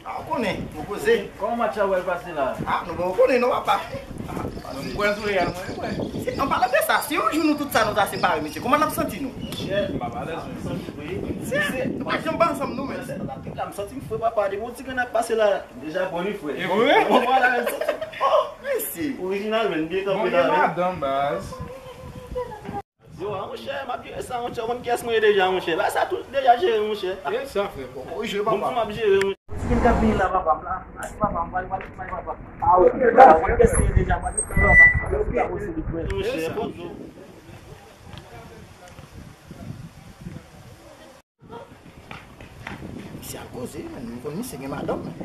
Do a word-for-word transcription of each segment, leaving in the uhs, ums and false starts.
Ah, ou konnen, nou koze. Kòman match la pral pase la? Ah, nou poko konnen non, papa. Ah, m kwè sou Real, mwen, mwen. Se, an palan de sa, si yon jou nou tout sa nou ta separe, mesye, kòman n ap santi nou? Chè, m pa alèz, mwen. Se, nou pa janm pa ansanm, nou menm. Nan pit la, m santi m fre, papa. Depi yon ti grenn ap pase la, deja bon, li fre. E vre? Bon, vwala, m santi. Oh, mesye. Orijinal, men, byen kanpe la, men. Bon, gen madanm, baz. Yo, a, monchè, m ap jere sa, monchè. Ou konn kiyès mwen ye deja, monchè. Bagay sa tout deja jere, monchè. E sa, frè, bon. Ou jwe, papa. Bon, m ap jere, monchè. Ti moun k ap vini la, papa, m la. Ay, papa, m pral, pral, pral, papa. Ah, ok, papa, ou konn kiyès mwen ye deja, papa. Monchè, bon. Misye al koze, men. M konn misye gen madanm, men.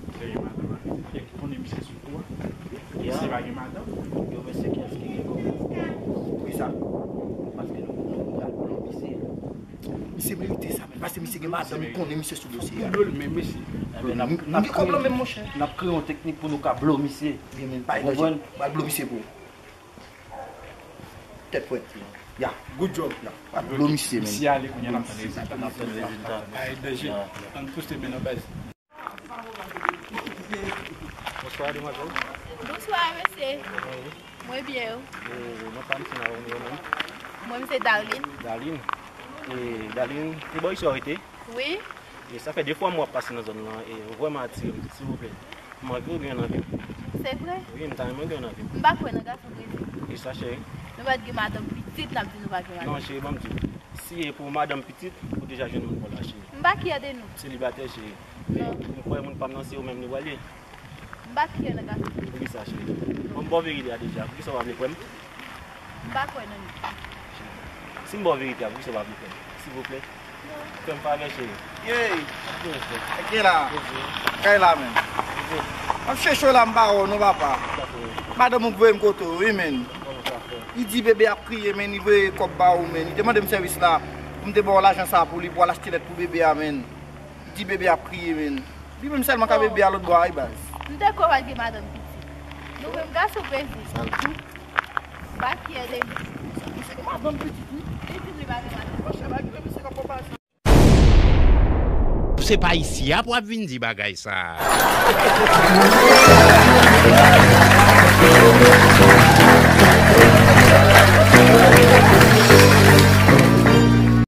Misye gen madanm, a. Ki konnen misye sou kou a? Misye pa gen madanm? Yo, men se kiyès ki gen kòb? Poukisa? Paske nou, nou pral pran misye. Misye merite sa, men. Paske misye gen madanm, m konnen misye sou dosye a. Koulye l menm, mesye. Enben, n ap, n ap kreye, n ap kreye yon teknik pou nou ka blo misye. Byen, men, pa gen danje. Ou konprann? M al blo misye pou ou. Tèt frèt. Ya. Good job. Ya. Pa blo misye, men. Misye ale kounye a, n ap tann rezilta. N ap tann rezilta. Ay, danje. Ann pouse men nan baz. Bonswa, demwazèl. Bonswa, mesye. Wi. Mwen byen, ou? E, non pa m, se nan ou menm? Mwen, m se Darline. Darline. E, Darline, se bò isi w rete? Wi. E sa fè de fwa m wè w ap pase nan zòn nan e ou vrèman atire m, silvouplè. M anvi w oubyen w anvi m? Se vre? Wi, m ta renmen w oubyen w anvi m. M pa kwè nan gason, Brezil. Kisa, cheri? Nou pa t gen madanm pitit, n ap di nou pa gen madanm. Non, cheri, ban m di w. Si e pou madanm pitit, ou deja jwenn moun pa w la, cheri. M pa kiyè de nou. Selibatè, cheri. Men, m kwè moun pa m nan se ou menm li pral ye. M pa kiyè nan gason. Poukisa, cheri? Ban m ba w verite a deja. Poukisa w pa vle kwè m? M pa kwè nan li. Si m ba w verite a, poukisa w pa vle kwè m? Silvouplè. Fè m favè, cheri. Yey! Sa k gen la? Kay la, men. M ap chèche w la, m pa wè w non, papa. Madanm ou voye m kote w, wi, men. Li di bebe ap kriye, men, li voye kòb ba ou, men. Li te mande m sèvis la, pou m te ba w lajan sa pou li, pou w al achte lèt pou bebe a, men. Li di bebe ap kriye, men. Li menm sèlman ka bebe a lòt bò a, wi, baz. M te kwè w al gen madanm pitit. Nou menm gason Brezil. Sa l di? M pa kiyè de nou. Misye gen madanm pitit, wi. Li di m li pa gen madanm. Monchè, pa gen misye k ap pran pale sa. Se pa isi a pou w ap vin di bagay sa a.